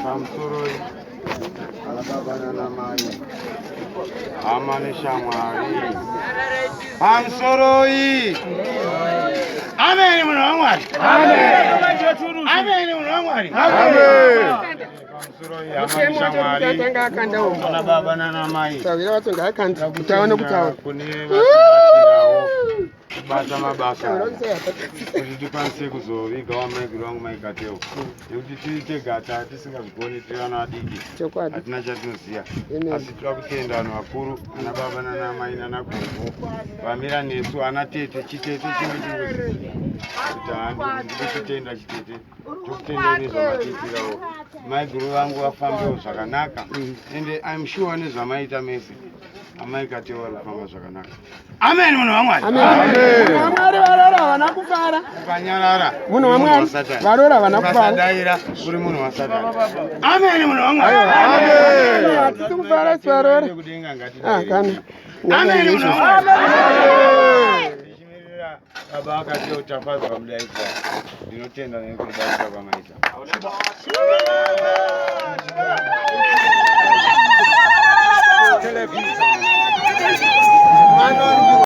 Pamusoro baba nanamai, hama neshamwari, pamusoroi. Ameni munhu waMwari. Ameni munhu waMwari. Pamusoroi hama neshamwari, ana baba nanamai. Tawira vacho ngaakanda kuti aone kutaura. Kune vatibatsirawo kubata mabasa kuti tikwanise kuzoviga wamaiguru vangu maikateo, nekuti tiri tega tisingazvigoni, tiri vana vadiki, hatina chatinoziva. Asi toda kutenda vanhu vakuru, ana baba nana mai nana gogo vamira nesu, ana tete. Chitete chimwe chingoziva kuti handikuchitenda chitete. Tokutendai nezvamatiitirawo, maiguru vangu vafambewo zvakanaka. Ende I'm sure nezvamaita mese, amai Kateo vari kufamba zvakanaka. Amen munhu waMwari. Munhu waMwari, varora havana kufara. Ukanyarara Munhu waMwari, varora havana kufara. Ukasadaira uri munhu waSatani. Amen munhu waMwari. Hatisi kufara isu varora. Kudenga. Ah, Ngatidaire. Kana Amen munhu waMwari. Ndichimirira baba akati utafadzwa mudaidza, ndinotenda nekubatsira kwamaita.